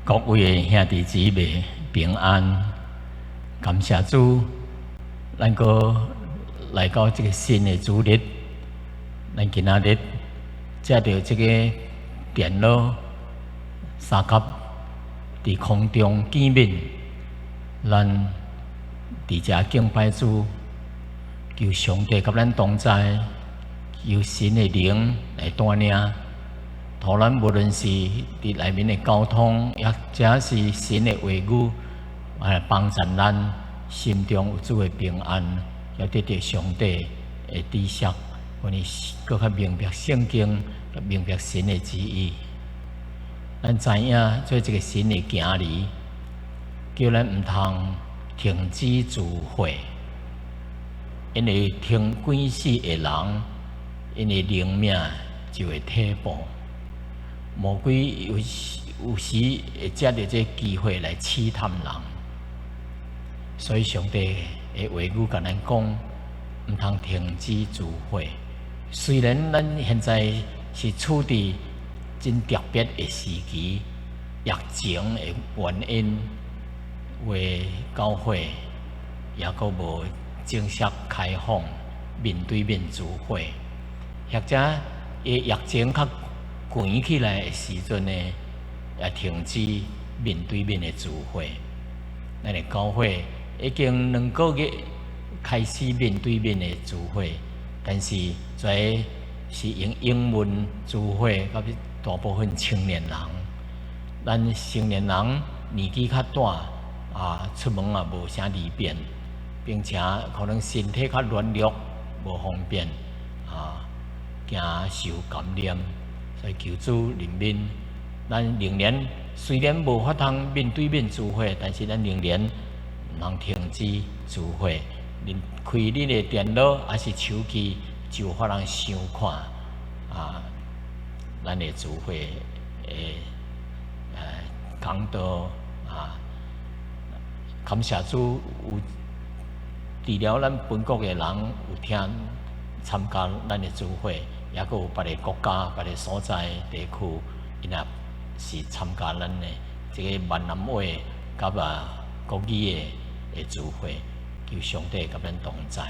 各位的兄弟姊妹平安，感謝主，咱閣來到這个新的主日，咱今仔日藉著這个電腦相佮佇空中見面，咱佇遮敬拜主，求上帝佮咱同在，求神的靈來帶領。予咱無論是佇內面的溝通，抑或是神的話語，來幫助咱心中有主的平安，也得著上帝的知識，予你閣較明白聖經，明白神的旨意。咱知影做一个神的囝兒，叫咱毋通停止聚會，因為停鬼死的人，𪜶的靈命就會退步。魔鬼有時有時會藉著這个機會來試探人，所以上帝的話語共咱講，毋通停止聚會。雖然咱現在是處佇真特別的時期，疫情的原因，有的教會猶閣無正式開放面對面聚會，或者伊疫情較緩起來的時陣呢，也停止面對面的聚會。咱的教會已經2個月開始面對面的聚會，但是這是用英文聚會，佮大部分青年人。咱成年人年紀較大，啊，出門也無啥利便，並且可能身體較軟弱，無方便，啊，驚受感染。所以求主憐憫，咱仍然雖然無法通面對面聚會，但是咱仍然毋通停止聚會。恁開恁的電腦抑是手機，就有法通收看啊，咱的聚會的講道啊。感謝主，有除了咱本國的人有聽參加咱的聚會。抑閣有別个國家、別个所在地區，𪜶也是參加咱的這个閩南話佮國語的聚會，求上帝佮咱同在。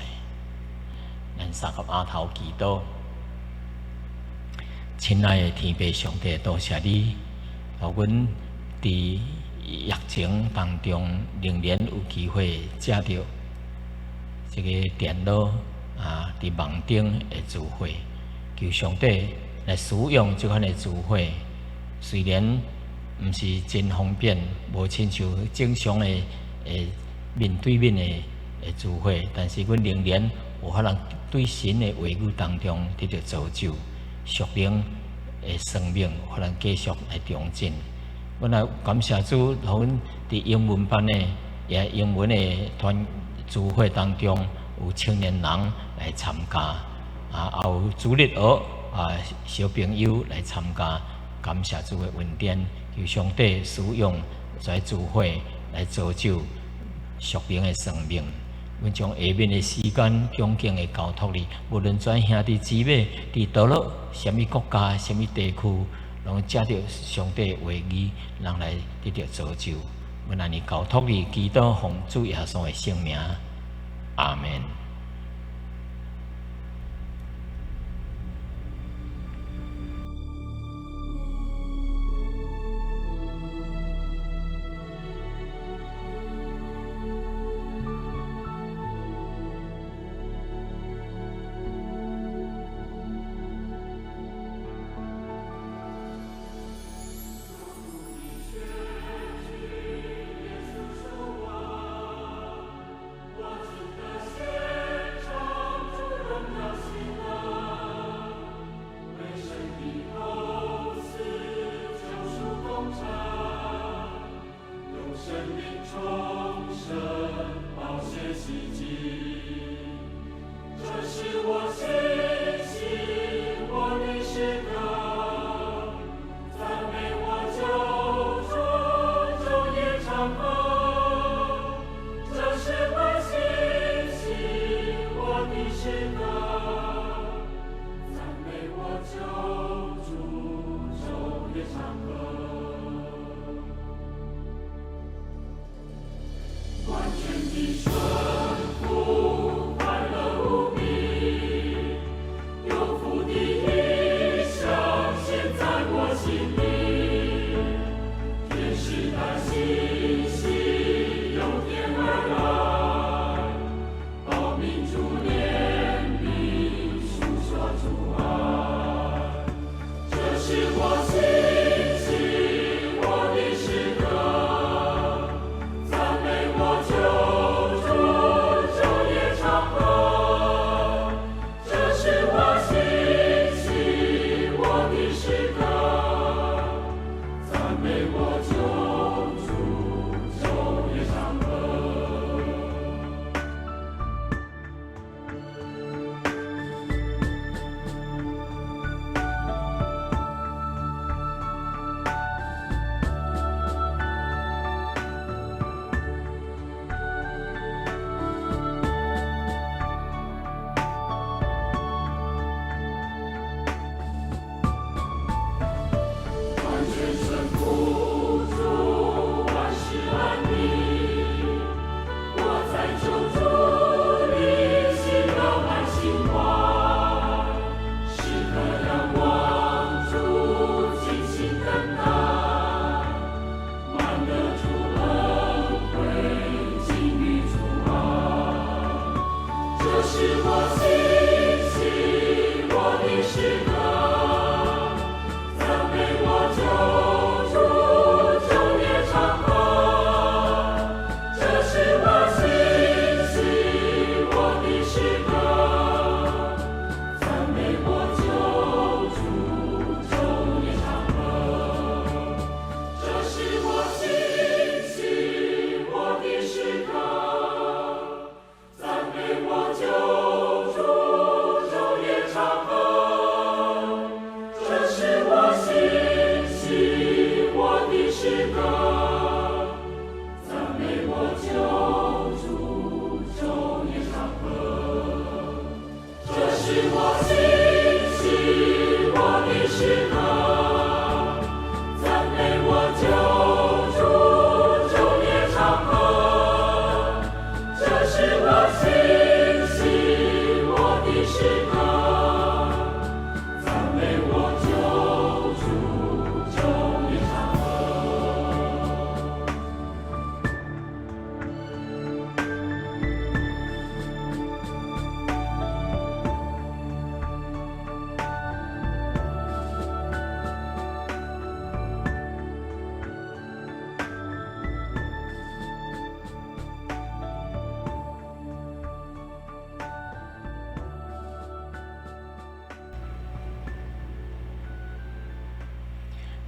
咱相佮阿頭祈禱，親愛的天父上帝，多謝你，予阮佇疫情當中仍然有機會藉著這个電腦啊，佇網頂的聚會。求上帝來使用這款的聚會，雖然毋是真方便，無親像正常的面對面的聚會，但是阮仍然有法通對神的話語當中得著造就，屬靈的生命有法通繼續來長進。阮也感謝主，予阮佇英文班的也英文的團聚會當中，有青年人來參加。啊，也有主日學啊，小朋友來參加，感謝主的恩典，求上帝使用這聚會來造就屬靈的生命。阮將下面的時間恭敬的交託你，無論這兄弟姊妹佇佗落啥物國家、啥物地區，攏藉著上帝的話語，人來得著造就。阮按呢交託你，祈禱奉主耶穌的聖名，阿門。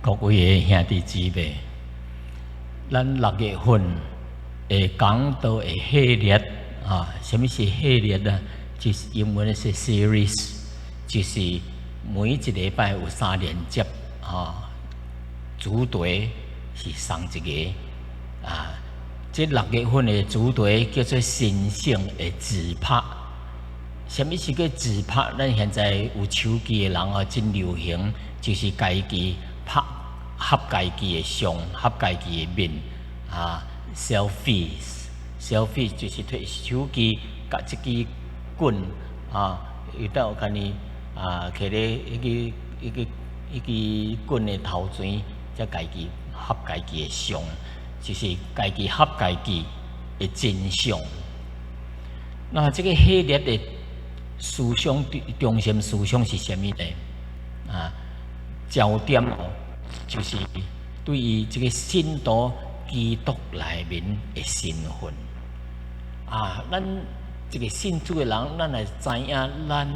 各位的兄弟姊妹，咱六月份的講道的系列啊，啥物是系列呢？就是英文的是 series，就是每一禮拜有三連節啊，主題是仝一个啊。這六月份的主題叫做神聖的自拍。啥物是叫自拍？咱現在有手機的人啊，真流行，就是家己拍翕家己的相，翕家己的面啊，selfies，selfie 就是提手機共這支棍啊，伊當共你啊，徛咧彼个彼个彼支棍的頭前，才家己翕家己的相，就是家己翕家己的真相。那這個系列的思想中心思想是啥物呢？啊，焦點哦，就是對於這個信徒基督內面的身份。啊，咱這個信主的人，咱來知影咱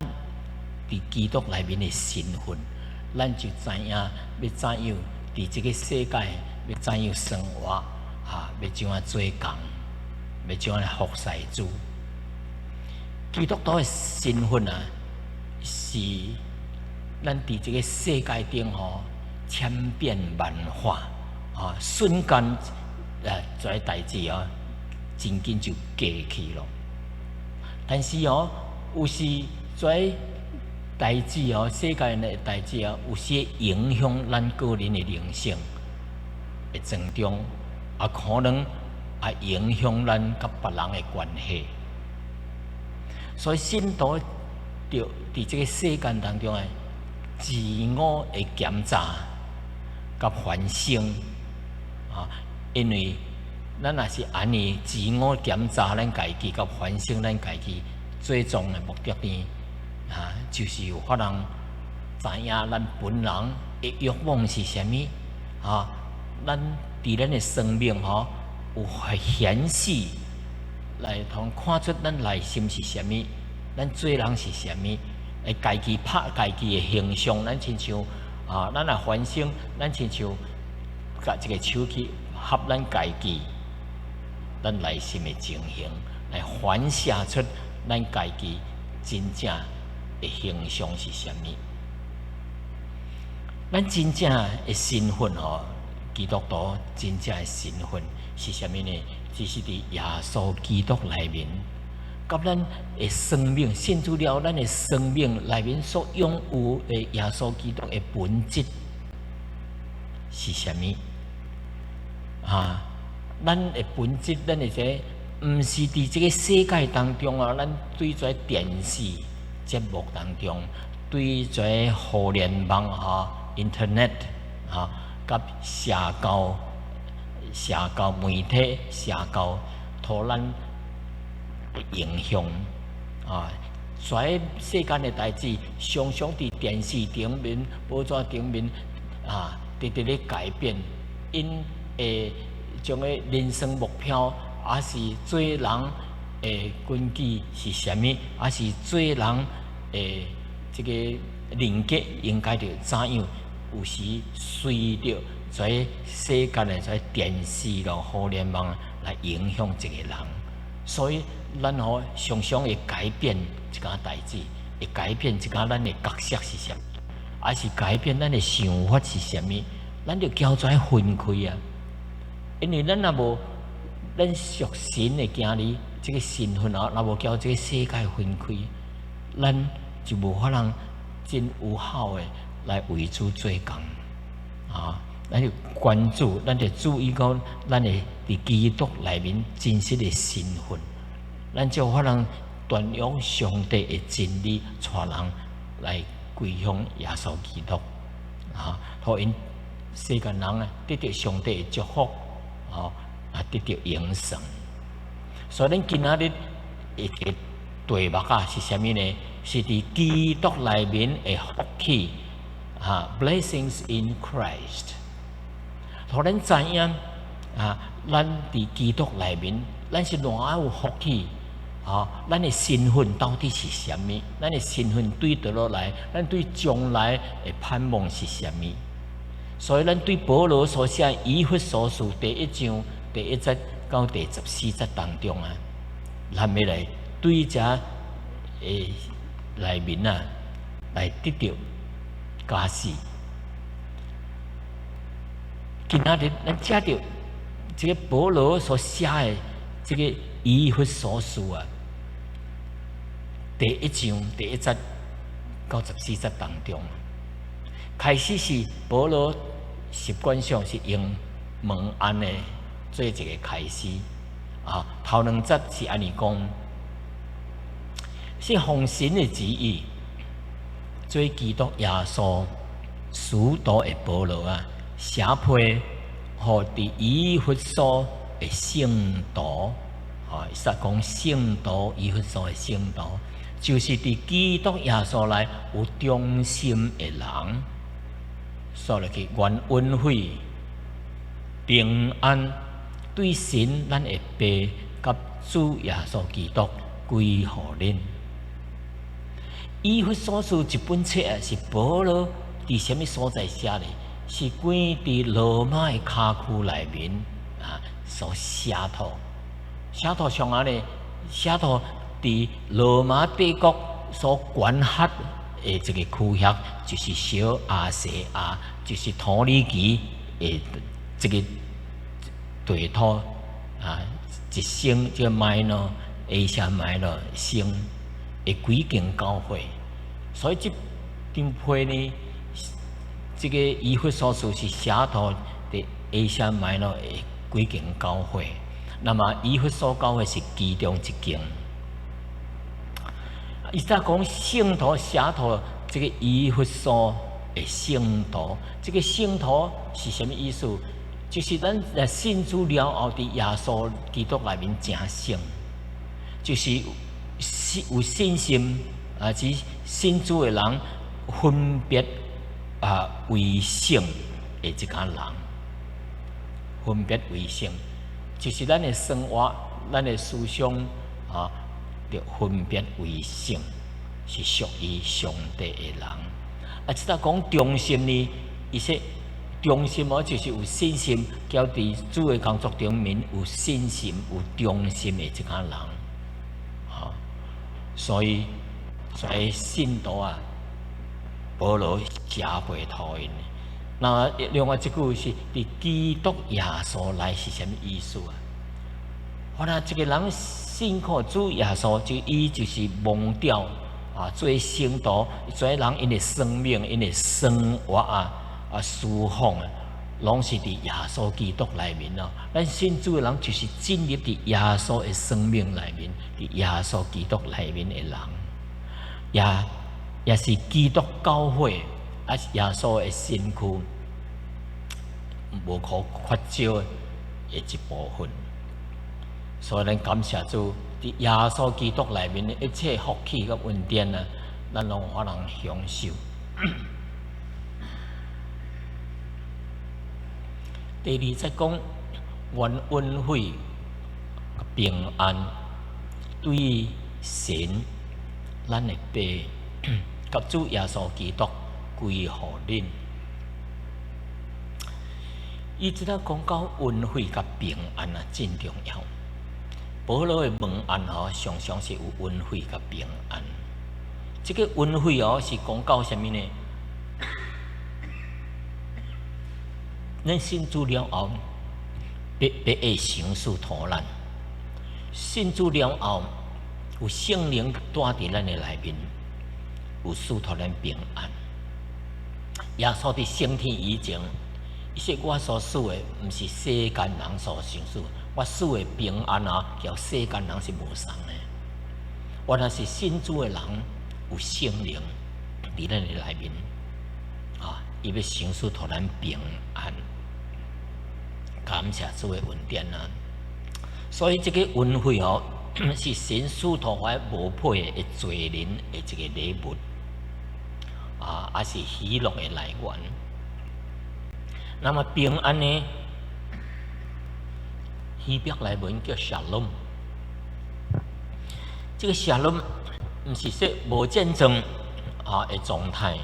佇基督內面的身份，咱就知影欲怎樣佇這個世界欲怎樣生活，啊，欲怎樣做工，欲怎樣來服侍主。基督徒的身份啊，是咱佇這個世界頂吼千變萬化啊，瞬間啊，這个代誌哦，真緊就過去咯。但是哦，有時這代誌哦，世界的代誌啊，有時影響咱個人的靈性的成長，也可能也影響咱佮別人的關係。所以信徒著佇這個世間當中的自我的檢查佮反省啊，因為咱若是按呢自我檢查咱家己佮反省咱家己，最終的目的呢，啊，就是有法通知影咱本人的欲望是啥物啊？咱佇咱的生命吼有顯示來通看出咱內心是啥物，咱做人是啥物，會家己拍家己的形象，咱親像啊，咱若反省，咱親像共一個手機翕咱家己，咱內心的情形，來反射出咱家己真正的形象是啥物。咱真正的身份吼，基督徒真正的身份是啥物呢？只是佇耶穌基督內面，佮咱的生命信主了，咱的生命內面所擁有的耶穌基督的本質是啥物？啊，咱的本質，咱的這毋是佇這個世界當中啊，咱對這電視節目當中，對這互聯網哈 Internet 哈，佮社交。社交媒體、社交予咱的影響啊！所以世間的代誌，常常佇電視頂面、報紙頂面啊，直直咧改變，𪜶的將個人生目標，抑是做人的根基是啥物，抑是做人的這個人格應該著怎樣？有時隨著這世間的這電視咯、互聯網來影響一個人，所以咱吼常常會改變一件代誌，會改變一件咱的角色是啥，抑是改變咱的想法是啥物，咱著交這分開啊。因為咱若無咱屬神的囝兒這個身份啊，若無交這個世界分開，咱就無法通真有效的來為主做工啊！咱就關注，咱就注意講，咱的佇基督內面真實的身份，咱就有法通傳揚上帝的真理，帶人來歸向耶穌基督啊！予𪜶世間人啊得著上帝的祝福，吼啊得著永生。所以，咱今仔日的個題目啊是啥物呢？是佇基督內面的福氣啊，Blessings in Christ。予咱知影啊，咱佇基督內面，咱是偌有福氣啊！咱的身份到底是啥物？咱的身份對佗落來？咱對將來的盼望是啥物？所以咱對保羅所寫以弗所書第一章第一節到第14節當中啊，咱欲來對這內面啊，來得著教示。今仔日咱藉著這个保羅所寫的這个以弗所書啊，第一章第一節到十四節當中，開始是保羅習慣上是用問安的做一个開始啊。頭兩節是按呢講，是奉神的旨意，做基督耶穌使徒的保羅啊，寫批予佇以弗所的聖徒，啊，實講聖徒，以弗所的聖徒，就是佇基督耶穌內有忠心的人，煞落去願恩惠平安，對神咱的爸佮主耶穌基督歸予恁。以弗所書這本冊啊，是保羅佇啥物所在寫的？是關佇羅馬的監獄內面啊所寫託。寫託啥物呢？寫託佇羅馬帝國所管轄的一个區域，就是小亞細亞，就是土耳其的這个地土啊，一省這个 Minor Asia Minor 省的幾間教會，所以這張批呢，這个以弗所書是寫託佇 Asia Minor 的幾間教會，那麼以弗所教會是其中一間。伊才講聖徒寫託這个以弗所的聖徒，這个聖徒是啥物意思？就是咱若信主了後，佇耶穌基督內面成聖，就是有信心啊，指信主的人分別啊為聖的這個人，分別為聖，就是咱的生活、咱的思想啊，著分別為聖，是屬於上帝的人。啊，這搭講忠心呢，伊說忠心哦，就是有信心，交佇主的工作中面有信心、有忠心的這個人。吼，所以信徒啊，保羅寫批予𪜶。那另外一句是佇基督耶穌內是啥物意思啊？原來一个人信靠主耶穌，就伊就是蒙召啊，做聖徒，做人𪜶的生命、𪜶的生活啊、侍奉啊，攏是佇耶穌基督內面咯。咱信主的人就是進入佇耶穌的生命內面，佇耶穌基督內面的人，也是基督教會，啊，耶穌的身軀無可缺少的一部分。所以咱感謝主，佇耶穌基督內面的一切福氣佮恩典啊，咱攏有法通享受。第二節講，願恩惠平安對神咱的爸佮主耶穌基督歸予恁。伊這搭講到恩惠佮平安啊，真重要。保羅的問安吼，常常是有恩惠佮平安。這个恩惠哦，是講到啥物呢？咱信主了後，白白會賞賜予咱。信主了後，有聖靈住佇咱的內面，有賜予咱平安。耶穌佇升天以前，伊說我所賜的，毋是世間人所賞賜。我賜的平安啊，佮世間人是無仝的。原來是信主的人有聖靈佇咱的內面，啊，伊欲賞賜予咱平安。感謝主的恩典啊！所以這个恩惠哦，是神賜予我無配的罪人的一个禮物，啊，也是喜樂的來源。那麼平安呢？希伯來文叫 Shalom，這个 Shalom 毋是說無戰爭啊的狀態，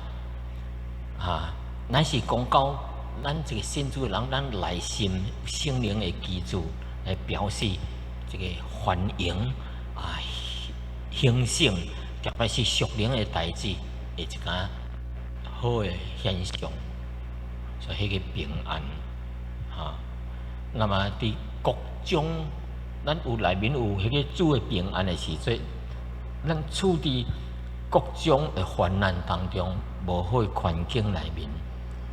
啊，乃是講到咱這个信主的人，咱內心聖靈的居住，來表示這个歡迎啊、興盛，特別是屬靈的代誌的一個好的現象，所以彼个平安，哈。那麼佇各種咱有內面有彼个主的平安的時陣，咱處佇各種的患難當中，無好的環境內面，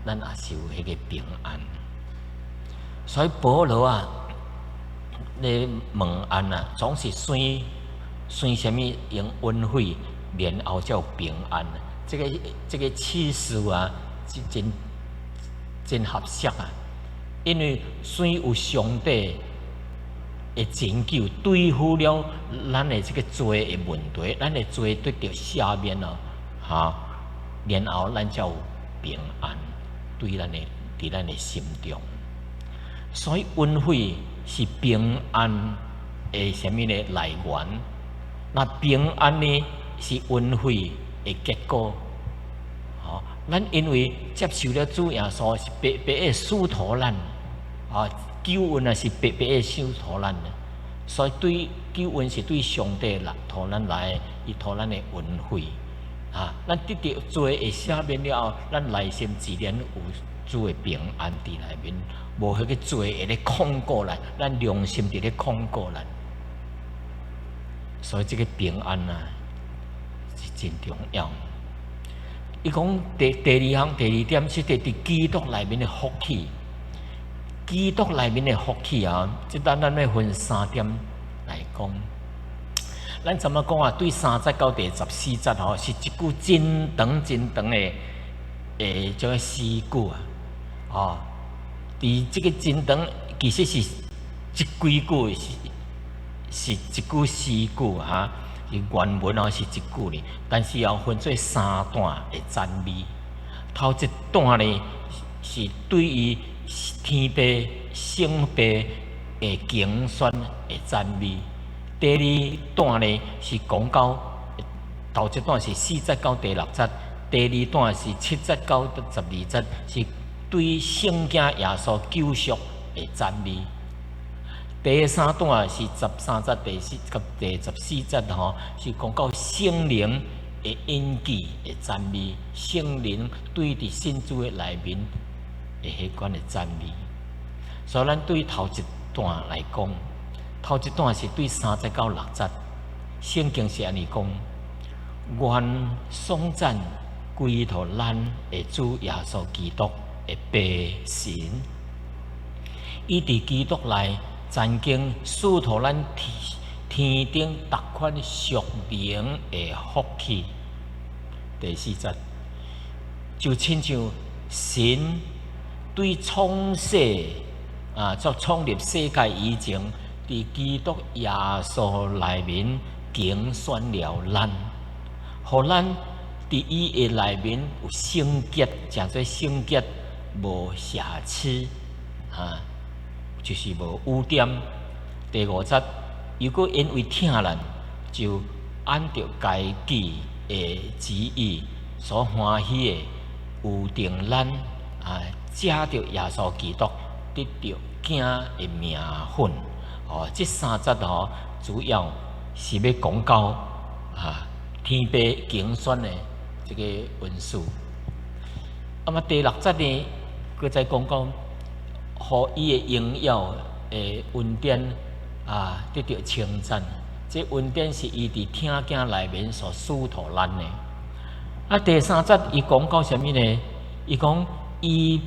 咱也是有彼个平安。所以保羅啊，咧問安啊，總是算算啥物用恩惠，然後才有平安。這個次序啊，是真真合適啊！因為算有上帝的拯救，對付了咱的這个罪的問題，咱的罪得著赦免咯，哈，然後咱才有平安，對咱的佇咱的心中。所以恩惠是平安的啥物呢來源？那平安呢是恩惠的結果。吼，咱因為接受了主耶穌是白白的賜予咱，啊，救恩啊是白白的賜予咱的，所以對救恩是對上帝來予咱來，伊予咱的恩惠，啊，咱得著罪的赦免了後，咱內心自然有主的平安佇內面，無彼個罪會咧控告咱，咱良心佇咧控告咱，所以這个平安啊是真重要。伊講第二項第二點是佇基督內面的福氣，基督內面的福氣啊，這咱欲分三點來講。咱怎麼講啊？對3節到第14節吼，是一句真長真長的這个詩句啊，哦，佇這个真長其實是這幾句是一句詩句哈。原文哦是一句呢，但是要分做三段的讚美。頭一段呢是對於天父、聖父的揀選的讚美。第二段呢是講到頭一段是4節到第6節，第二段是7節到12節，是對聖子耶穌救贖的讚美。第三段是13節第四及第14節吼，是講到聖靈的印記的讚美，聖靈對佇信主的內面的彼款的讚美。所以，咱對頭一段來講，頭一段是對3節到6節，聖經是按呢講：願頌讚歸予咱的主耶穌基督的父神，伊佇基督內曾經賜予咱天頂逐款屬靈的福氣。第4節，就親像神對創世啊，做創立世界以前，佇基督耶穌內面揀選了咱，予咱佇伊的內面有聖潔，誠做聖潔，無瑕疵，啊，就是無污點。第5節，又閣因為疼咱，就按著家己的旨意所歡喜的，預定咱啊，藉著耶穌基督得著囝的名分。哦，這三節吼，主要是欲講到啊，天父揀選的這个恩賜。啊嘛，第六節呢，閣再講講，予伊的榮耀的恩典啊，得著稱讚。這恩典是伊佇疼囝內面所賜予咱的。啊，第三節伊講到啥物呢？伊講伊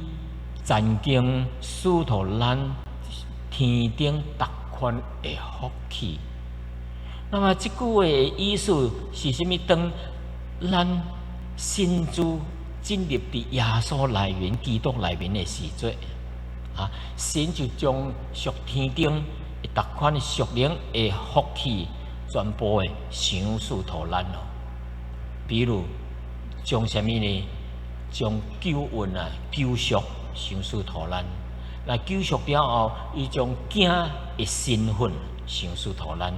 曾經賜予咱天頂逐款的福氣。那麼這句話的意思是啥物？當咱信主進入佇耶穌內面、基督內面的時陣，啊，神就將屬天頂逐款屬靈的福氣全部的賞賜予咱咯。比如將啥物呢？將救恩啊、救贖賞賜予咱。那救贖了後，伊將囝的身份賞賜予咱。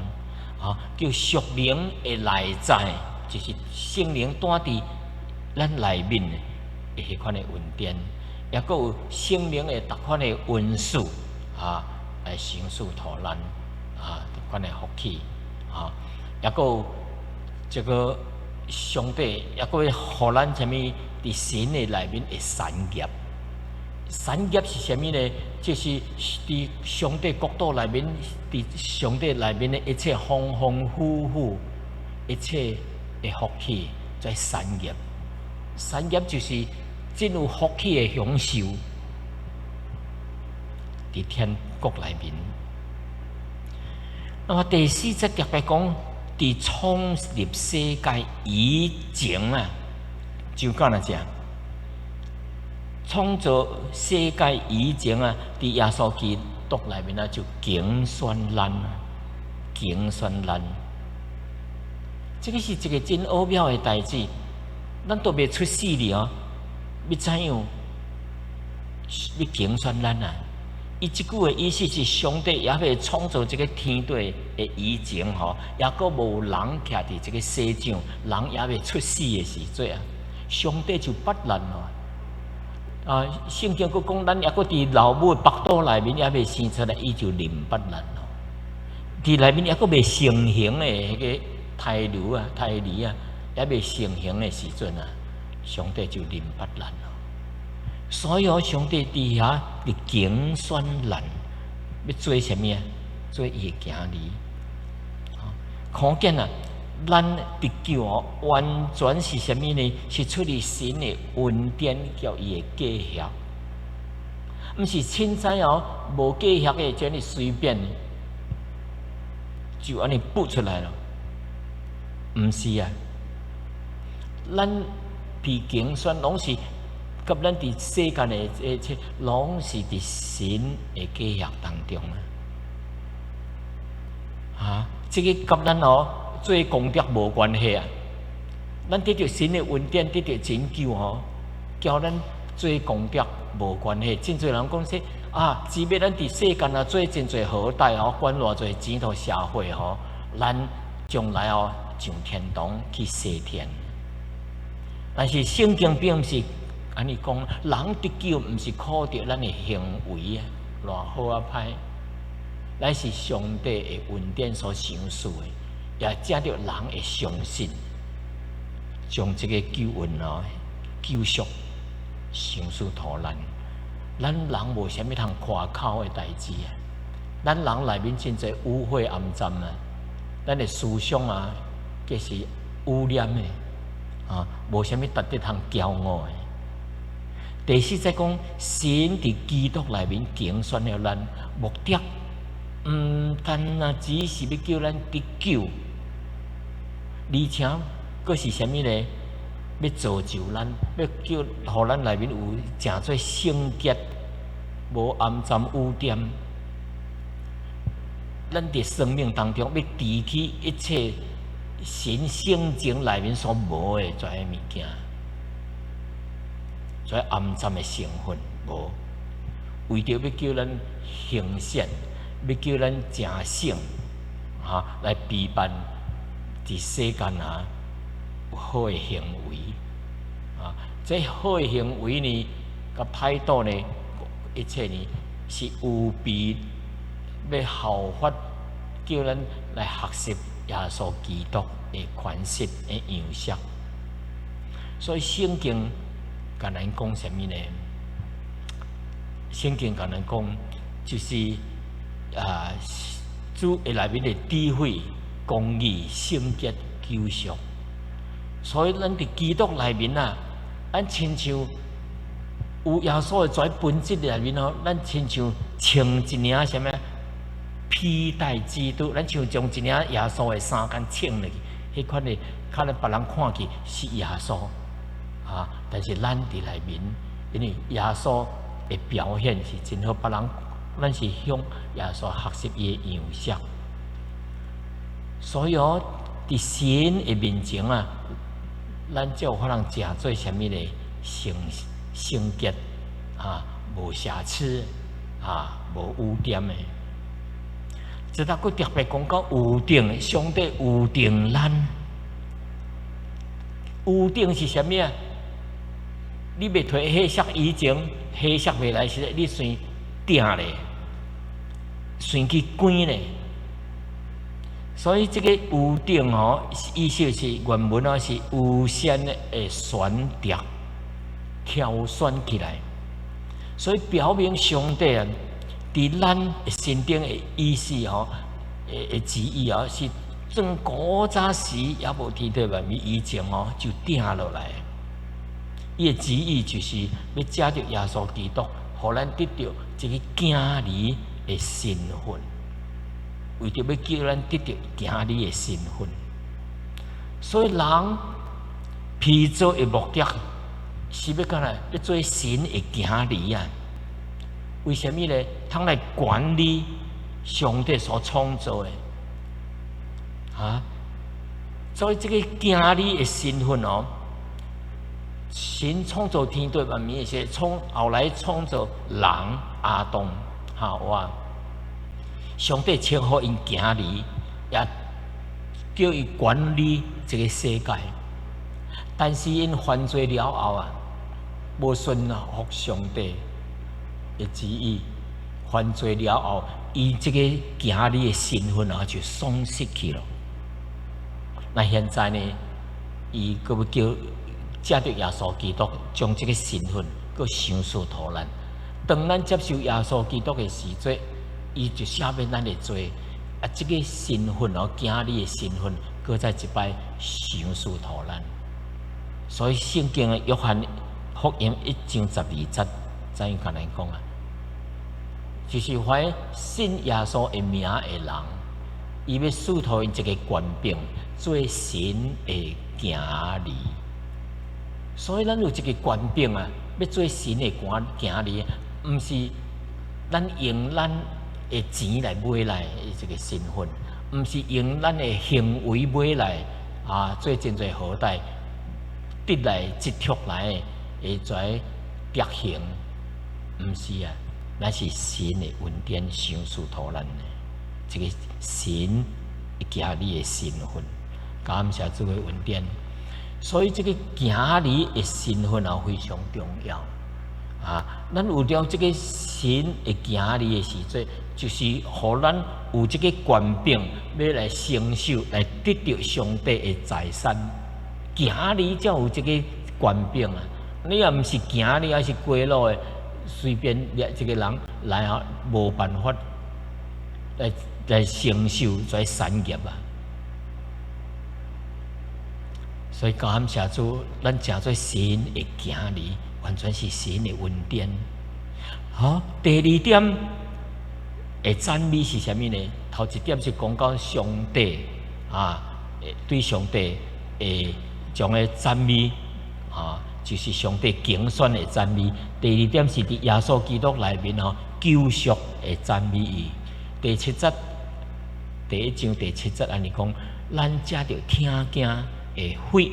啊，叫屬靈的內在，就是聖靈住佇咱內面的彼款的恩典。抑閣有聖靈的逐款的恩賜啊，來賞賜予咱啊，逐款的福氣啊，抑閣有這個上帝抑閣會予咱啥物？佇神的內面的產業。產業是啥物呢？就是佇上帝國度內面，佇上帝內面的一切豐豐富富，一切的福氣，在產業。產業就是真有福氣的享受，佇天國內面。那麼第四節特別講，佇創立世界以前啊，就講來講。創造世界以前啊，佇耶穌基督內面啊，就揀選咱，揀選咱。這個是一個真奧妙的代誌。咱都未出世哩哦，欲怎樣欲揀選咱啊？伊這句的意思是，上帝猶未創造這個天地的以前吼，猶閣無人徛佇這個世上，人猶未出世的時陣啊，上帝就捌咱咯。啊，聖經閣講，咱猶閣佇老母的腹肚內面，猶未生出來，伊就認捌咱咯。佇內面猶閣未成形的彼個胎兒啊，胎兒啊，猶未成形的時陣啊，上帝就認捌咱咯。所以上帝佇遐佇揀選咱，欲做啥物啊？做伊的囝兒。可見啊，咱得救哦，完全是啥物呢？是出於神的恩典，佮伊的計劃，毋是凊彩哦，無計劃的，這呢隨便就按呢步出來了。毋是啊，咱被揀選，攏是佮咱佇世間的一切，攏是佇神的計劃當中啊！啊，這個佮咱哦，做功德無關係啊！咱得著神的恩典，得著拯救吼，佮咱做功德無關係。真濟人講說啊，只欲咱佇世間啊做真濟好代吼，捐偌濟錢予社會吼，咱將來哦上天堂去西天。但是聖經並毋是按呢講，人得救毋是靠著咱的行為啊，偌好啊歹，乃是上帝的恩典所賞賜的。也藉著人的相信，將這個救恩哦、救贖賞賜予咱。咱人無啥物通誇口的代誌啊！咱人內面真濟污穢骯髒啊！咱的思想啊，皆是污染的啊，無啥物值得通驕傲的。第四節講，神佇基督內面揀選了咱，目的毋單啊，只是欲叫咱得救。而且，閣是啥物呢？欲造就咱，欲叫予咱內面有誠做聖潔，無骯髒污點。咱佇生命當中，欲除去一切神性情內面所無的這些物件，這骯髒的成分無。為著欲叫咱行善，欲叫咱成聖，哈，來備辦佇世間啊有好的行為，啊，這好的行為呢，佮態度呢，一切呢是預備欲效法，叫咱來學習耶穌基督的款式的樣式。所以聖經共咱講啥物呢？聖經共咱講，就是啊，主的內面的智慧、公義、聖潔、救贖。所以咱佇基督內面啊，咱親像有耶穌的這本質內面哦，咱親像穿一領啥物披戴基督，咱像將一領耶穌的衫共穿落去，彼款的，可能別人看去是耶穌啊，但是咱佇內面，因為耶穌的表現是真好，別人咱是向耶穌學習伊的樣式。所以哦，佇神的面前啊，咱才有可能誠做啥物呢？聖聖潔啊，無瑕疵啊，無污點的。這搭閣特別講到預定，上帝預定咱，預定是啥物啊？你欲提火石以前，火石未來時，你先鼎咧，先去關咧。所以這個屋頂吼，意思是原文哦是預先的選擇、挑選起來。所以表明上帝啊，佇咱心頂的意思吼，的旨意啊，是從古早時猶無天地萬物以前哦，就定落來。伊的旨意就是欲藉著耶穌基督，予咱得著這个囝兒的身份，為著欲叫咱得著囝兒的身份。所以人被造的目的是欲干來？欲做神的囝兒啊！為啥物呢？通來管理上帝所創造的，啊！所以這个囝兒的身份哦，神創造天地萬物的時，創後來創造人亞當夏娃，上帝稱呼𪜶囝兒，也叫伊管理這个世界。但是𪜶犯罪了後啊，無順服上帝的旨意，犯罪了後，伊這个囝兒的身份啊就喪失去了。那現在呢，伊閣欲叫藉著耶穌基督將這个身份閣賞賜予咱。當咱接受耶穌基督的時陣，伊就赦免咱的罪，啊，這个身份哦，囝兒的身份，閣再一擺賞賜予咱。所以聖經的約翰福音1章12節，怎樣共咱講啊？就是凡信耶穌的名的人，伊欲賜予𪜶一个權柄，做神的囝兒。所以咱有一个權柄啊，欲做神的囝兒，毋是咱用咱的錢來買來的這个身份，毋是用咱的行為買來啊，做真濟好代得來積蓄來的這德行，毋是啊，乃是神的恩典賞賜予咱的，這个神的囝兒的身份，感謝主的恩典。所以這个囝兒的身份啊非常重要啊！咱有了這个神的囝兒的時陣，就是予咱有這个權柄，欲來承受、來得著上帝的財產。囝兒才有這个權柄啊！你若毋是囝兒，抑是街路的，隨便一个人來啊，無辦法來承受這產業啊！所以感謝主，咱成做神的囝兒，完全是神的恩典。好，第二點的讚美是啥物呢？頭一點是講到上帝啊，對上帝的將的讚美啊，就是上帝揀選的讚美。第二點是佇耶穌基督內面吼救贖的讚美伊。第七節，第1章第7節按呢講，咱藉著疼囝的血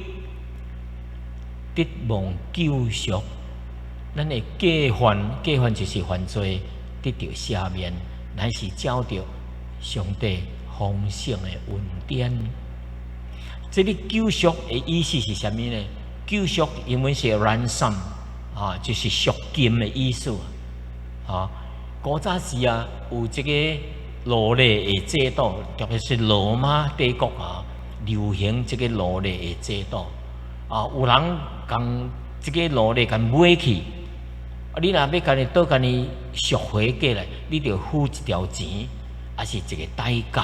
得蒙救贖，咱的過犯，過犯就是犯罪，得著赦免，乃是照著上帝豐盛的恩典。這个救贖的意思是啥物呢？救贖英文是 ransom 啊，就是贖金的意思。啊，古早時啊，有這个奴隸的制度，特別是羅馬帝國啊，流行這个奴隸的制度。啊，有人共這个奴隸共買去，啊，你若欲共伊倒共伊贖回過來，你著付一條錢，抑是一个代價。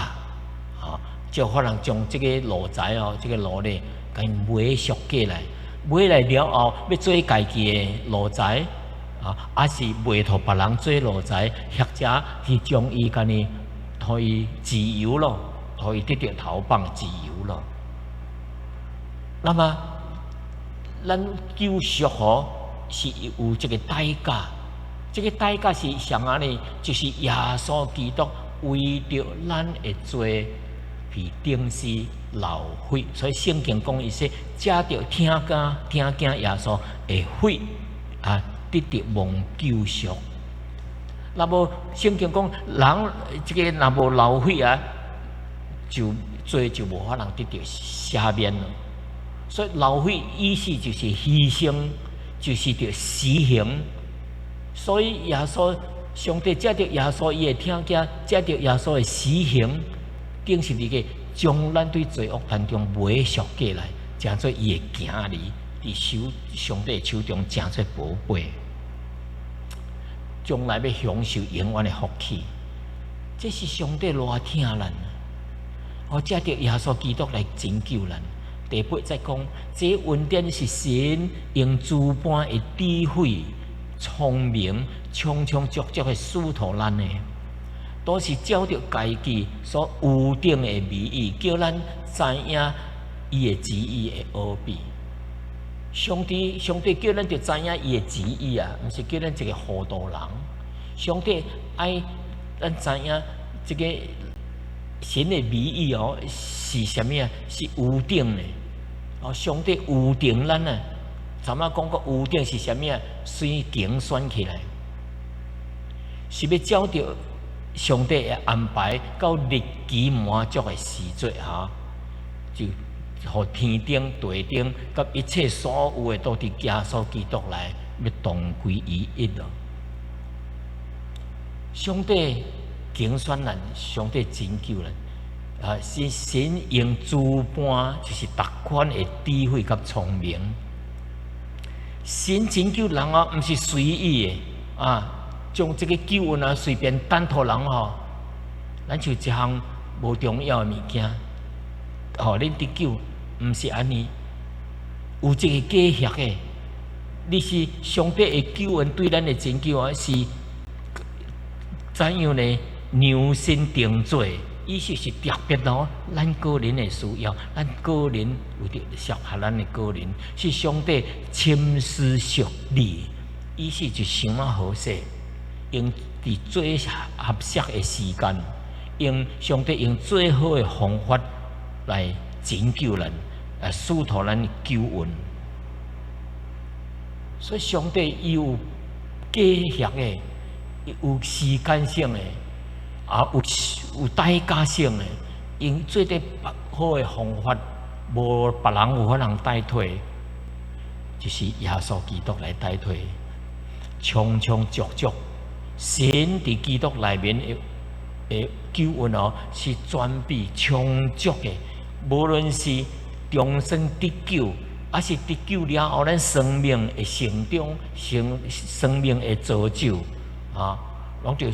啊，就可能將這个奴才哦，這个奴隸共伊買贖過來，買來了後，欲做家己的奴才，啊，抑是賣予別人做奴才，或者是將伊共伊，予伊自由咯，予伊得著逃放自由咯。那麼，咱救贖吼是有這个代價，這个代價是啥物呢？就是耶穌基督為著咱的罪被釘死流血，所以聖經講伊說，藉著疼囝疼囝耶穌的血啊，得著蒙救贖。若無聖經講，人這个若無流血啊，就罪就無法能得著赦免咯。所以流血意思就是犧牲，就是著死刑。所以耶穌上帝藉著耶穌伊的疼囝，藉著耶穌的死刑，等十字架將咱對罪惡當中買贖過來，成做伊的囝兒，佇手上帝的手中成做寶貝，將來欲享受永遠的福氣。這是上帝偌疼咱，哦，藉著耶穌基督來拯救咱。第八節講，這恩典是神用諸般的智慧、聰明、充充足足的賜予咱的，都是照著家己所預定的美意，叫咱知影伊的旨意的奧秘。上帝，上帝叫咱著知影伊的旨意啊，毋是叫咱一个糊塗人。上帝愛咱知影這个神的美意哦，是啥物啊？是預定的。哦，上帝預定咱啊，怎啊講個預定是啥物啊？隨揀選起來，是欲照著上帝的安排到日期滿足的時節哈，就予天頂地頂佮一切所有的都佇耶穌基督內，欲同歸於一咯。上帝揀選咱，上帝拯救咱，啊，是神用諸般就是逐款的智慧佮聰明。神拯救人啊，毋是隨意的啊，將這个救恩啊隨便掷予人吼，咱像一項無重要的物件，予恁得救，毋是按呢，有這个計劃的。你是上帝的救恩對咱的拯救啊，是怎樣呢？量身定做，意思是特別哦，咱個人的需要，咱個人有著適合咱的個人，是上帝深思熟慮，意思就想啊好勢，用佇最合適的時間，用上帝用最好的方法來拯救咱，來賜予咱救恩。所以上帝伊有計劃的，有時間性的，啊有代價性的，用最得好的方法，無別人有法通代替，就是耶穌基督來代替，充充足足，神佇基督內面的救恩哦，是全備充足的，無論是重生得救，抑是得救了後，咱生命的成長、生命的造就，啊，攏著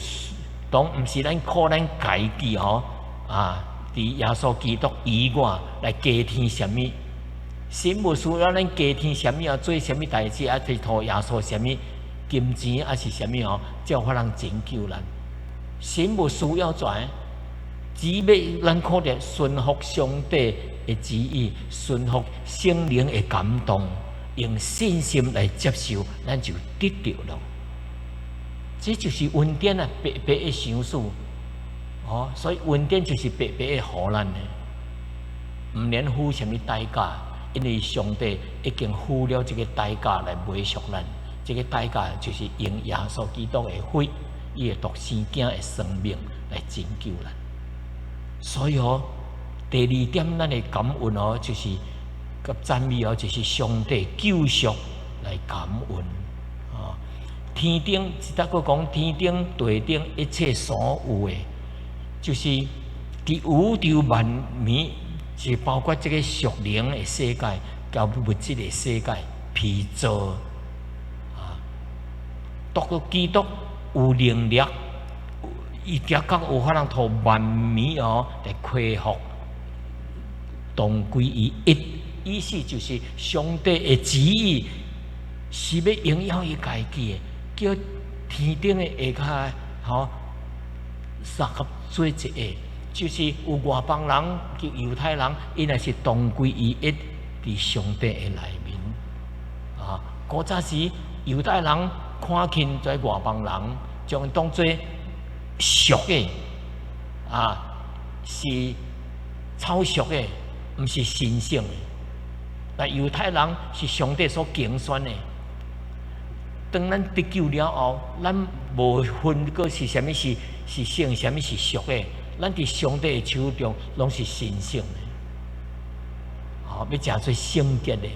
當毋是咱靠咱家己吼，啊，佇耶穌基督以外來加添啥物？神無需要咱加添啥物啊，做啥物代誌啊，去予耶穌啥物金錢抑是啥物吼，才有法通拯救咱。神無需要這，只欲咱靠著順服上帝的旨意，順服聖靈的感動，用信心來接受，咱就得著了。這就是恩典啊，白白的賞賜。哦，所以恩典就是白白的予咱的，毋免付啥物代價，因為上帝已經付了這个代價來買贖咱。這个代價就是用耶穌基督的血，伊的獨生囝的生命來拯救咱。所以哦，第二點，咱的感恩哦，就是佮讚美哦，就是上帝救贖來感恩。哦，天頂，一搭閣講天頂地頂一切所有的，就是佇宇宙萬物，是包括這个屬靈的世界，佮物質的世界，被造啊，獨獨基督有能力，伊才較有法通予萬物哦來恢復同歸於一，意思就是上帝的旨意是欲榮耀伊家己的，叫天頂的下跤吼三合做一個，就是有外邦人及猶太人，𪜶若是同歸於一，佇上帝的內面。啊，古早時猶太人看輕這外邦人，將𪜶當做俗的，啊，是粗俗的，毋是神聖的。但猶太人是上帝所揀選的。當咱得救了後，咱無分閣是啥物是聖，啥物是俗的。咱佇上帝的手中攏是神聖的，吼，欲成做聖潔的，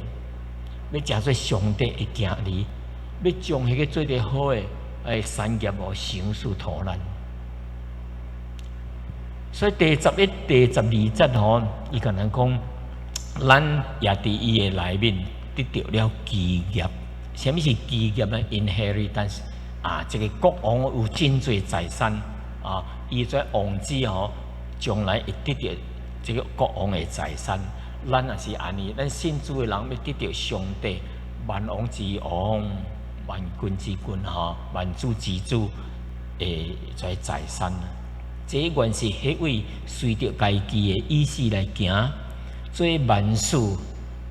欲成做上帝的囝兒，欲將彼个做得好的產業哦，賞賜予咱。所以第11、第12節吼，伊共咱講，咱也佇伊的內面得著了基業。啥物是基業呢？Inheritance 啊，這個國王有真濟財產啊，伊這王子吼，將來會得著這個國王的財產。咱也是按呢，咱信主的人欲得著上帝萬王之王、萬軍之君吼，萬主之主的這財產。這原是彼位隨著家己的意思來行，做萬事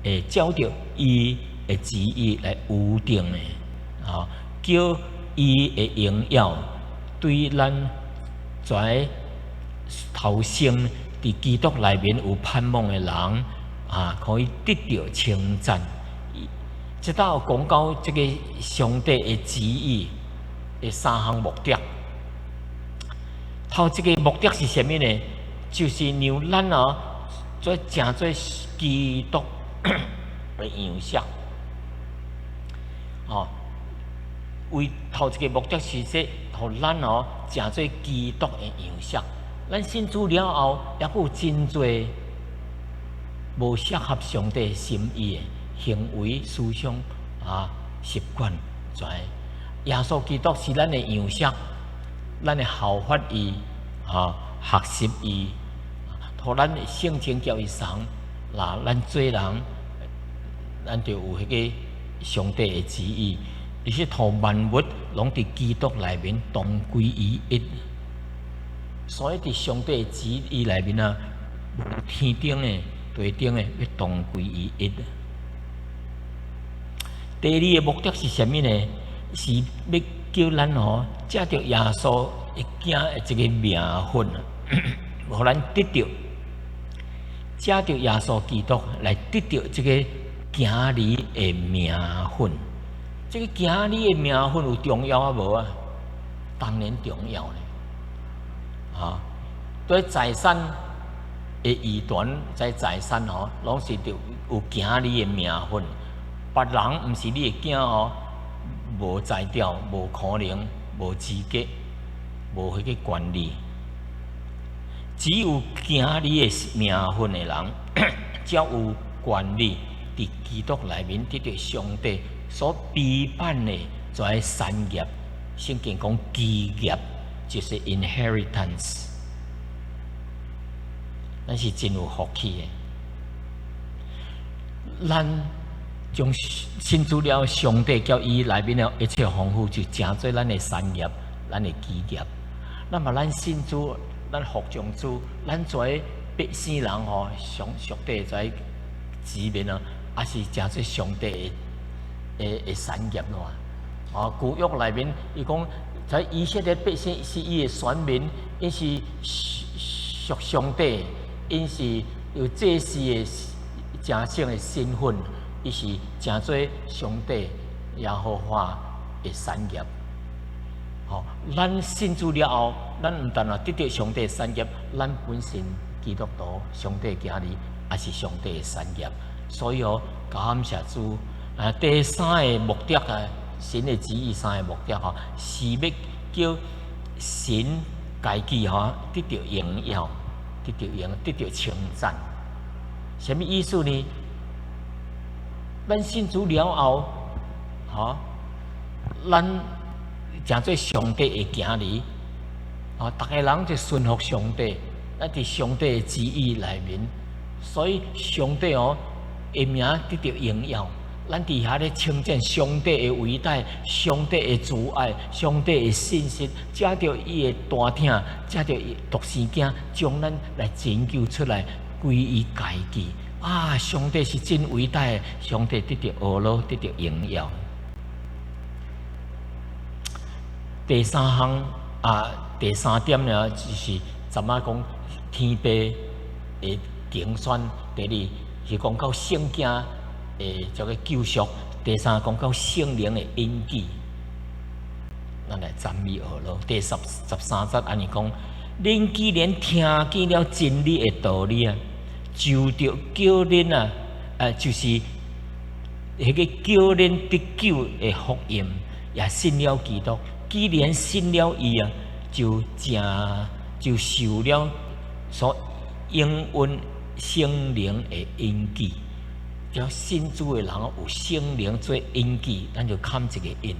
會照著伊的旨意來預定的，吼，叫伊的榮耀對咱在頭先佇基督內面有盼望的人啊，可以得著稱讚。這兜講到這個上帝的旨意的三項目的。頭一個目的是啥物呢？就是讓咱哦，做成做基督的樣式。哦，為頭一個目的是說，予咱哦，成做基督的樣式。咱信主了後，猶閣有真濟無適合上帝心意的行為、思想啊、習慣，在耶穌基督是咱的樣式。咱會效法伊，啊，學習伊，予咱的性情佮伊相仝，那咱做人，咱就有彼个上帝的旨意，而是予萬物攏佇基督內面同歸於一。所以佇上帝的旨意內面啊，天頂的、地頂的，欲同歸於一。第二个目的是啥物呢？是欲叫咱吼，藉著耶穌的囝的這個名分，予咱得著，藉著耶穌基督來得著這個囝兒的名分。這個囝兒的名分有重要啊無啊？當然重要咧。啊，對財產的遺傳，在財產吼，攏是著有囝兒的名分。別人毋是你的囝吼，無才調，無可能，無資格，無彼個權利。只有囝兒的名分的人，才有權利佇基督內面得著上帝所備辦的這個產業。聖經講基業就是 inheritance，咱是真有福氣的。咱將信主了，上帝佮伊內面的一切豐富，就成做咱的產業，咱的基業。那麼咱信主，咱服從主，咱做百姓人吼，上帝在子民啊，也是成做上帝的產業咯。啊，舊約內面伊講，在以色列百姓是伊的選民，𪜶是屬上帝，𪜶是有祭司的正聖的身份，伊是成做上帝耶和華的產業。吼，咱信主了後，咱毋但啊得著上帝的產業，咱本身基督徒上帝囝兒也是上帝的產業。所以哦，感謝主。啊，第三个目的啊，神的旨意三个目的吼，是欲叫神家己吼得著榮耀，得著榮，得著稱讚。啥物意思呢？咱信主了後，吼，咱成做上帝的囝兒，啊，逐个人就順服上帝，咱佇上帝的旨意內面，所以上帝哦，的名得著榮耀。咱佇遐咧稱讚上帝的偉大、上帝的慈愛、上帝的信實，藉著伊的大疼，藉著伊獨生囝，將咱來拯救出來，歸伊家己。啊！上帝是真偉大的，上帝得著呵咾，得著榮耀。第三項啊，第三點呢，就是怎仔講天父的揀選。第二是講到聖經的這个救贖。第三講到聖靈的印記。咱來讚美呵咾。第13節按呢講：恁既然聽見了真理的道理啊，就著叫恁啊，就是彼个叫恁得救的福音，也信了基督。既然信了伊啊，就成就受了所應允聖靈的印記。叫信主的人有聖靈做印記，咱就蓋一個印。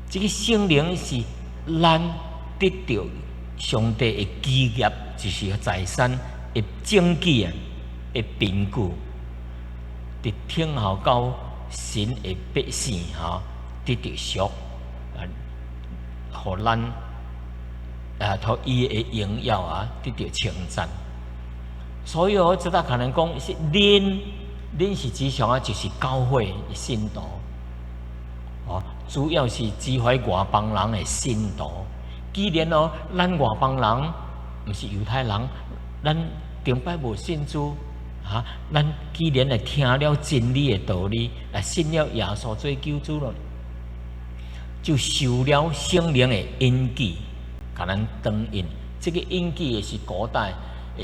這個聖靈是咱得著上帝的基業，就是財產的證據啊，的憑據。佇聽候到神的百姓吼得著贖啊，予咱啊，予伊的榮耀啊得著稱讚。所以我這搭可能講是恁，恁是指向啊，就是教會的信徒，哦，主要是指懷外邦人的信徒。既然哦，咱外邦人毋是猶太人，咱頂擺無信主，哈，咱既然會聽了真理的道理，來信了耶穌做救主咯，就受了聖靈的印記，共咱轉印。這個印記是古代。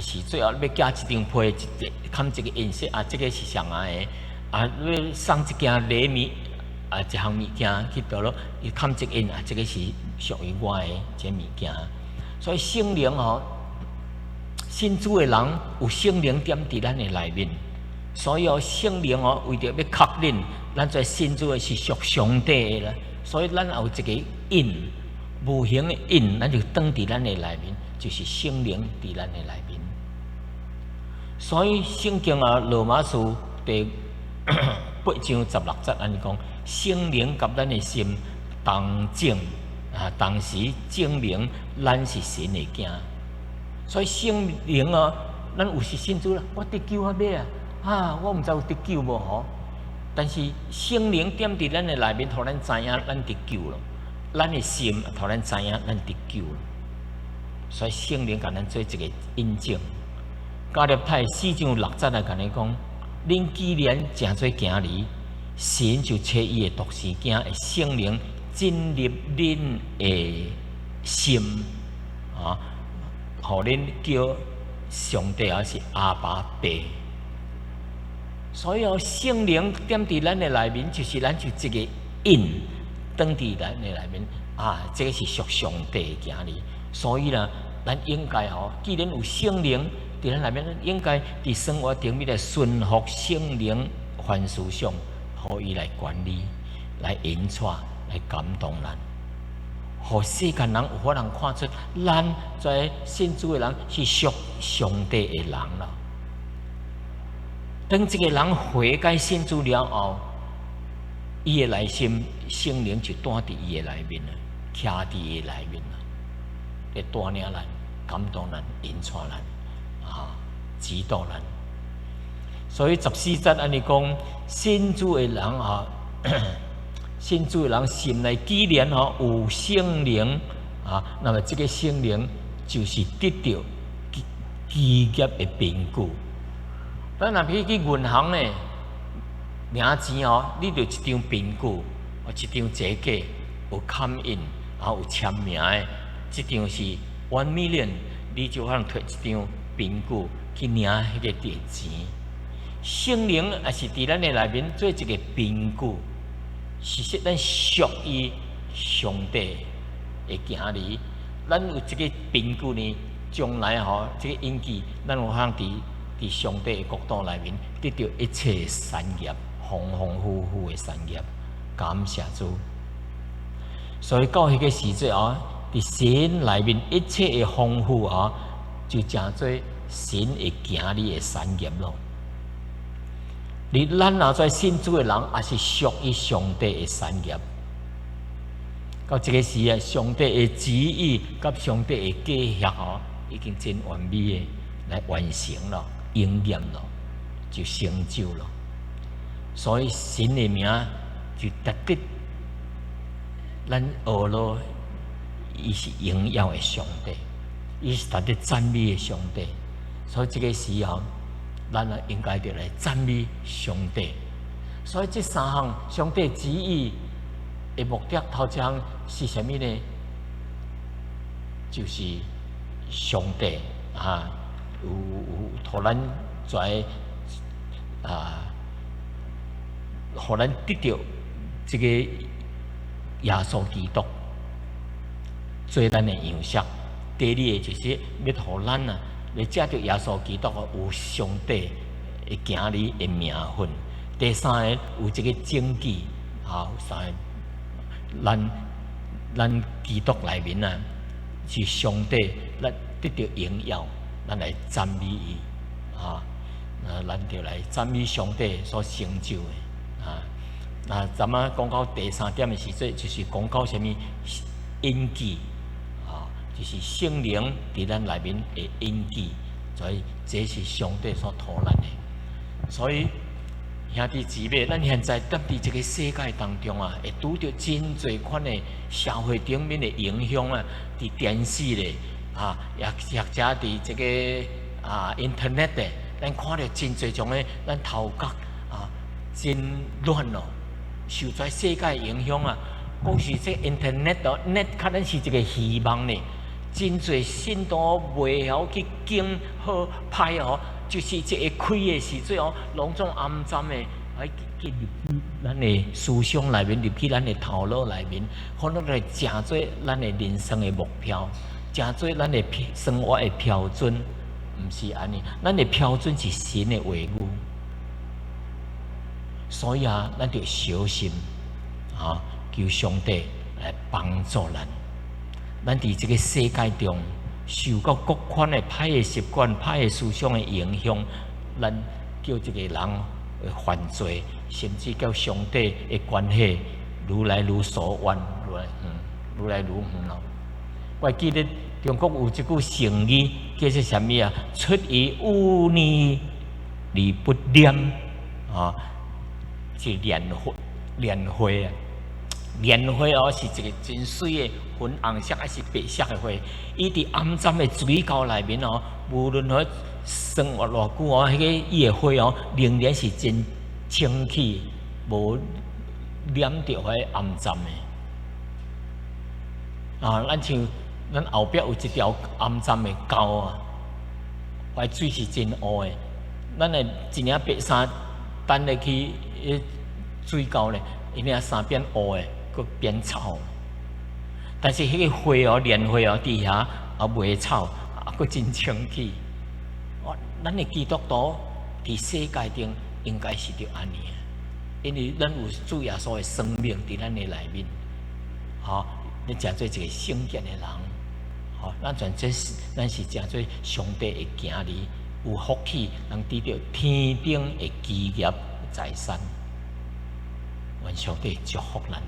是最後欲寄一張批，一個蓋一個印說啊，這個是啥人的？啊，欲送一件禮物啊，一項物件去佗落，伊蓋一個印啊，這個是屬於我的這物件。所以聖靈吼，信主的人有聖靈踮佇咱的內面，所以哦，聖靈哦，為著欲確認咱這信主的是屬上帝的啦，所以咱也有一個印，無形的印，咱就轉佇咱的內面，就是聖靈佇咱的內面。所以聖經啊，羅馬書第八章十六節按呢講，聖靈佮咱的心同證啊，同時證明咱是神的囝。所以聖靈啊，咱有時信主啦，我得救啊欲啊？啊，我毋知有得救無吼。但是聖靈踮佇咱的內面，予咱知影咱得救了。咱的心予咱知影咱得救了。所以聖靈共咱做一個印證。加拉太四章六節來共你講，恁既然成做囝兒，神就差伊的獨生囝的聖靈進入恁的心，啊，予恁叫上帝也是阿爸父。所以哦，聖靈踮佇咱的內面，就是咱就這個印轉佇咱的內面啊，這個是屬上帝的囝兒。所以呢，咱應該吼，既然有聖靈佇咱內面，應該佇生活頂面來順服聖靈凡思想，予伊來管理、來引帶、來感動咱，予世間人有法通看出，咱這信主的人是屬上帝的人咯。當這個人悔改信主了後，伊的內心聖靈就蹛佇伊的內面了，徛佇伊的內面了，會帶領咱、感動咱、引帶咱、啊，指導咱。所以十四節按呢講，信主的人啊，信主的人心內既然吼有聖靈啊，那麼這個聖靈就是得著基業的憑據。咱若去銀行呢，領錢哦，你著一張憑據，一張借據有蓋印，然後有簽名的，這張是 1 million，你就可能提一張憑據去領彼個錢。聖靈也是佇咱的內面做一個憑據，是說咱屬於上帝的囝兒。咱有這個憑據呢，將來吼，這個印記，咱有通佇上帝的國度內面得著一切產業，豐豐富富的產業。感謝主。所以到彼個時陣啊，佇神內面一切的豐富啊，就成做神的囝兒的產業咯。你咱若做信主的人，也是屬於上帝的產業。到這個時啊，上帝的旨意佮上帝的計劃吼，已經真完美的來完成了、應驗了，就成就了。所以神的名就值得咱學咯，伊是榮耀的上帝，伊是值得讚美的上帝。所以這個時候，咱也應該著來讚美上帝。所以這三項上帝旨意的目的，頭一項是啥物呢？就是上帝啊，有予咱在啊予咱得著這個耶穌基督做咱的樣式。第二个就是欲予咱啊，來藉著耶穌基督有上帝的囝兒的名分。第三个有這个證據，啊，三个咱基督內面啊，是上帝，咱得著榮耀，咱來讚美伊，啊，那咱就來讚美上帝所成就的，啊。那咱們講到第三點的時陣，就是講到啥物印記，啊，就是聖靈佇咱內面的印記，所以這是上帝所託咱的。所以兄弟姊妹，咱現在踮佇這个世界當中啊，會拄著真濟款的社會頂面的影響啊，佇電視咧，啊，也或者佇這个internet 的，咱看著真濟種的，咱頭殼啊真亂咯，受這世界影響啊，講是這 internet 哦，net 可能是一个希望呢。真濟信徒袂曉去揀好歹哦，就是這个開的時陣哦，攏總暗針的，來進入去咱的思想內面，入去咱的頭腦內面，可能來成做咱的人生的目標，成做咱的生活的標準，毋是按呢，咱的標準是神的話語。所以啊，咱著小心啊，求上帝來幫助咱。咱佇這个世界中受到各款的歹的習慣、歹的思想的影響，咱叫這个人會犯罪，甚至佮上帝的關係愈來愈疏遠，愈來遠，愈來愈遠咯。我記得中國有一句成語叫做啥物啊？出於污泥而不染啊！是蓮花，蓮花啊！蓮花哦，是一个真媠的粉紅色還是白色的花？伊佇頷髒的水溝內面哦，無論何生活偌久哦，彼个伊的花哦，仍然是真清氣，無染著彼頷髒的。啊，咱像咱後壁有一條頷髒的溝啊，彼水是真烏的。咱的一領白衫等入去彼水溝咧，伊領衫變烏的，閣變臭。但是彼个花哦，蓮花哦，佇遐也袂臭，啊，閣真清氣。哦，咱的基督徒佇世界頂應該是著按呢，因為咱有主耶穌的生命佇咱的內面，吼，你成做一个聖潔的人，吼，咱全這是咱是成做上帝的囝兒，有福氣能得著天頂的基業財產。願上帝祝福咱。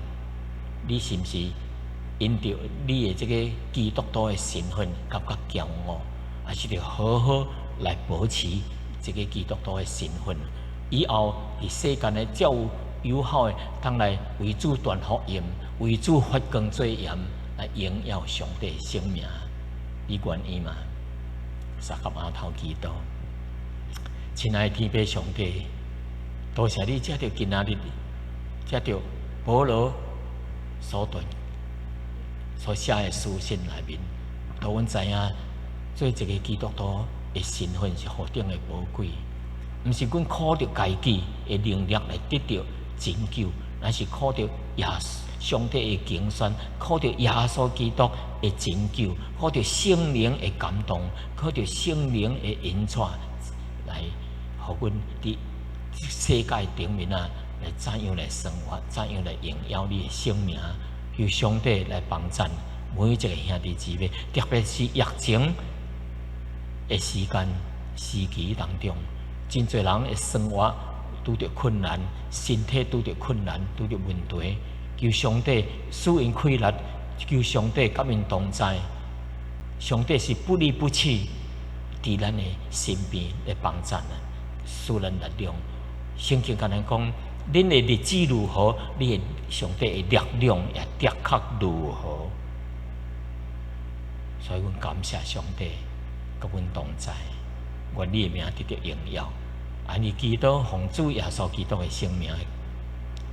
你是毋是因著你的這个基督徒的身份感覺驕傲，還是著好好來保持這个基督徒的身份？以後佇世間的才有有效的，通來為主傳福音，為主發光做鹽，來榮耀上帝的聖名。你願意嗎？三個阿頭祈禱，親愛的天父上帝，多謝你藉著今仔日，藉著保羅所傳所寫的書信內面，予阮知影做一个基督徒的身份是何等的寶貴。毋是阮靠著家己的能力來得著拯救，乃是靠著耶穌上帝的揀選，靠著耶穌基督的拯救，靠著聖靈的感動，靠著聖靈的引帶，來予阮佇世界頂面啊，來怎樣來生活，怎樣來榮耀你的聖名，求上帝來幫贊每一个兄弟姊妹，特別是疫情的時間時期當中，真濟人的生活拄著困難，身體拄著困難，拄著問題，求上帝賜𪜶氣力，求上帝佮𪜶同在。上帝是不離不棄，佇咱的身邊來幫贊咱，賜咱力量。聖經共咱講，恁的日子如何，你的上帝的力量也的確如何。所以，阮感謝上帝，佮阮同在，願你的名得著榮耀。按呢祈禱奉主耶穌基督的聖名，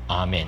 阿門。